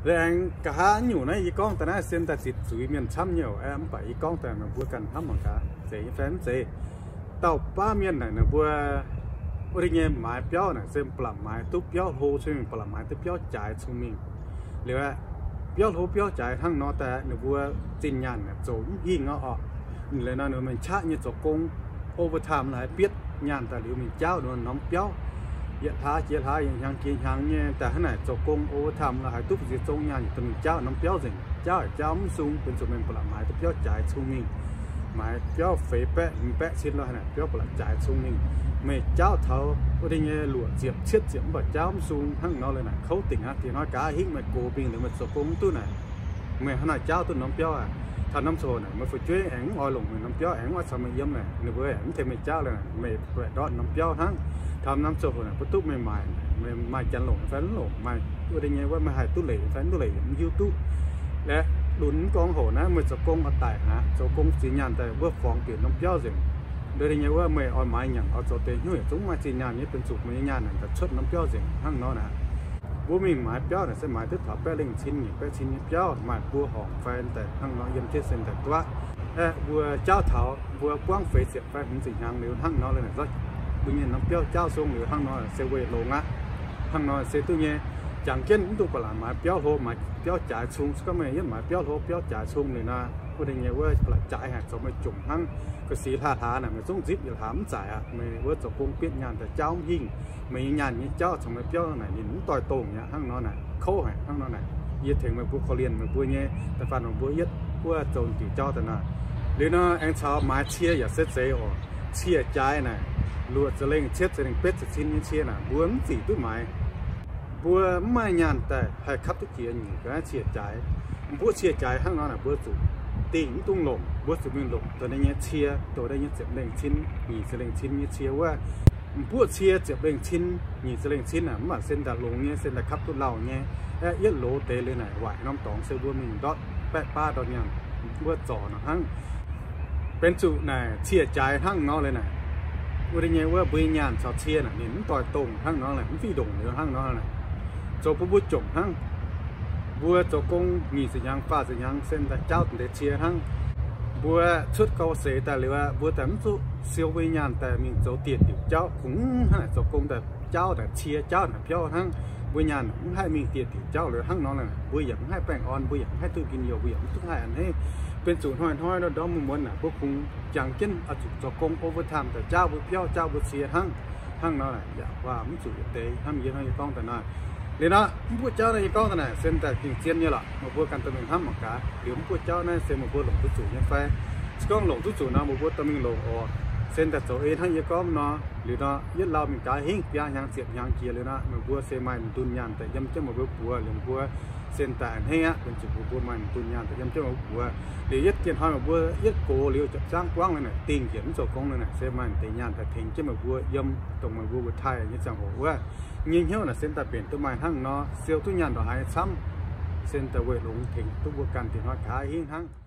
Liuz aengx nqa'haav nyungc naaiv yie gorngv daaih naaiv se daaih zitc zuiz mienh camv nyei oc. Mv baac yie gorngv daaih meih mbuo ganh hnamv mangc gaax, zeiz nyei fai mv zeiz. Dauh baav mienh naaic ninh mbuo wuov deix nyei maaiz biauv naaic se ba'laqc maaiz duqv biauv hlo cong mingh, ba'laqc maaiz duqv biauv jaaix cong mingh. Liuz aeqv, biauv hlo biauv jaaix hnangv nor daaih ninh mbuo zinh nyaanh naaic zoux mv hingh oc. Liuz nor ninh mbuo mingh qaqv nyei zoux gong overtime la'haiz bietv nyaanh daaih liuz mingh jaauv ninh mbuo norm biauv. Yietc hlaax jiex hlaax, yietc hnyangx jiex hnyangx nyei daaih hnangv naaic zoux gong overtime la'haiz duqv ziex zong nyaanh yietc daaih mingh jaauv norm biauv nzengc. Jaauv haic jaauv mv sung, benx zuqc mingh ba'laqc maaiz duqv biauv jaaix cong mingh. Maaiz biauv feix baeqv hmz baeqv cin lo haaix naaic biauv ba'laqc jaaix cong mingh. Meih jaauv taux wuov deix nyei luoqc ziepc cietv ziepc mv baac jaauv mv sung hnangv nor liuz naaic kouv dingc aqv. Diex hnoi gaax hingv meih gox mingh liuz meih zoux gong mv duqv naaic, meih hnangv naaic jaauv duqv norm biauv aqv. Taux norm ziangh hoc naaic meih fu'jueiv aengx mv oix longc meih norm biauv, aengx mv oix caux meih yiem naaic, ninh mbuo aengx mv tengx meih jaauv liuz naaic meih baeqc ndortv norm biauv hnangv. Taux norm ziangh hoc naaic mbuo duqv meih maaic, meih maaih janx longc fai mv longc, maaih wuov deix nyei wuov meih haih duqv leic fai mv duqv leic mv hiuv duqv. Aeqv, lunx mv gorngv hoc naaiv meih zoux gong oix daic aqv, zoux gong ziex nyaanh daaih wuov forngx bieqc norm biauv nzengc. Wuov deix nyei wuov meih oix maaiz nyanc oix zoux deix hnyouv yietc zungv maaih zinh nyaanh nyei, benx zuqc meih nyei nyaanh naaic daaih cuotv norm biauv nzengc hnangv nor naaic. Mbuo mingh maaiz biauv naaic se maaiz duqv taux baeqv lengh cin nyei, baeqv cin nyei biauv, maaih buo horngc fai daaih hnangv nor yiem jienv se daaih duqv. Aeqv, mbuo jaauv taux mbuo buangv feix ziepc fai hmz ziepc hnyangx liuz hnangv nor liuz naaic, mbuo nyei norm biauv jaauv sung liuz hnangv nor se weih longx aqv. Hnangv nor se duqv nyei. Jangx jienv mv dungx ba'laqc maaiz biauv hlo, maaiz biauv jaaix cung. Se gorngv meih yietv maaiz biauv hlo biauv jaaix cung liuz nor, wuov deix nyei wuov ba'laqc jaaix haic, zoux meih jomc hnangv. Ga'sic hlaax hlaax naaic meih zungv nzipv yietc hlaax mv zaic aqv. Meih wuov zoux gong bietv nyaanh daaih jaauv mv hingh, meih nyei nyaanh nyei jaauv caux meih biauv naaic ninh mv doix dongh aqv. Hnangv nor naaic kouv haic. Hnangv nor naaic yie tengx meih mbuo korv-lienh meih mbuo nyei da'faanh meih mbuo yietv wuov zoux diuc jauv daaih naaic. Liuz nor aengx caux maaiz cie yaac se zeiz oc. Cie jaaix naaic, luoqc ziepc lengh, cietv ziepc lengh, betv ziepc cin nyei cie naaic mbuo mv zic duqv maaiz. Mbuo mv maaih nyaanh daaih haih kapv duqv jiex nyic ga'naaiv cie jaaix. M'buoqv cie jaaix hnangv nor naaic mbuo zuqc dingh mv dungx longc, mbuo zuqc mingh longc dongh naaiv nyei cie, dongh naaiv nyei ziepc lengh cin, nyic ziepc lengh cin nyei cie wuov. M'buoqv cie ziepc lengh cin, nyic ziepc lengh cin naaic mv baac se daaih longx nyei, se daaih kapv duqv lauh nyei. Aeqv, yietv loz deix liuz naaic waaic norm dorngx se mbuo mingh ndortv baeqv baav ndortv nyaanh, mbuo zorc nor hnangv. Benx zuqc naaic cie jaaix hnangv nor liuz naaic, wuov deix nyei wuov mbuo nyei nyaanh caux cie naaic ninh mv doix dongh hnangv nor naaic, mv fih ndongc liuz hnangv nor naaic, zoux bun mbuo jomc hnangv. Mbuo zoux gong nyic ziepc hnyangx faah ziepc hnyangx se daaih jaauv deix cie hnangv. Mbuo cuotv gau seix daaih liuz aqv, mbuo daaih mv zuqc siou mbuo nyei nyaanh daaih mingh zoux dieh diuc jauv, kungx hnangv naaic zoux gong daaih jaauv naaic cie, jaauv naaic biauv hnangv. Mbuo nyaanh mv haih mingh dieh diuc jauv liuz hnangv nor naaic, mbuo yaac mv haih baengh orn, mbuo yaac mv haih duqv njien-youh, mbuo yaac mv duqv haih a'hneiv. Benx zuqc hnoi-hnoi nor ndorm muonz-muonz naaic mbuo kungx jangx jienv oix zuqc zoux gong overtime daaih jaauv mbuo biauv, jaauv mbuo cie hnangv. Hnangv nor naaic yaac waac mv zuqc yietc deix hnamv yie hnangv yie gorngv daaih naaic. Liuz nor mv buoqv jauv naaiv yie gorngv daaih naaic se daaih gengh zien nyei lorqc. Meih mbuo ganh dorh mingh hnamv mangc gaax, liuz mv buoqv jauv naaiv se meih mbuo longc duqv zuqc nyei fai? Se gorngv longc duqv zuqc nor meih mbuo dorh mingh longc oc. Se daaih zoux ei hnangv yie gorngv nor. Liuz nor yietv lauh mingh gaax hingv biaa hnyangx ziepc hnyangx jiex liuz nor, meih mbuo se maaih m'dunh nyaanh daaih yiem jienv meih mbuo buoz, liuz mbuo se daaih a'hneiv aqv. Benx zuqc meih mbuo maaih m'dunh nyaanh daaih yiem jienv meih mbuo buoz. Liuz yietv gengh hnoi meih mbuo yietv gox liuz ziepc zangv buangv liuz naaic, dingh njiec mv zoux gong liuz naaic, se maaih m'deix nyaanh daaih tengx jienv meih mbuo yiem dongh meih mbuo wuov taaih nyei ziangh hoc wuov. Nyei hnyouv naaic se daaih mbenc duqv maaih hnangv nor, siou duqv nyaanh ndongc haaix camv, se daaih weic longx tengx duqv mbuo ganh dingc hnoi gaax hingv hnangv.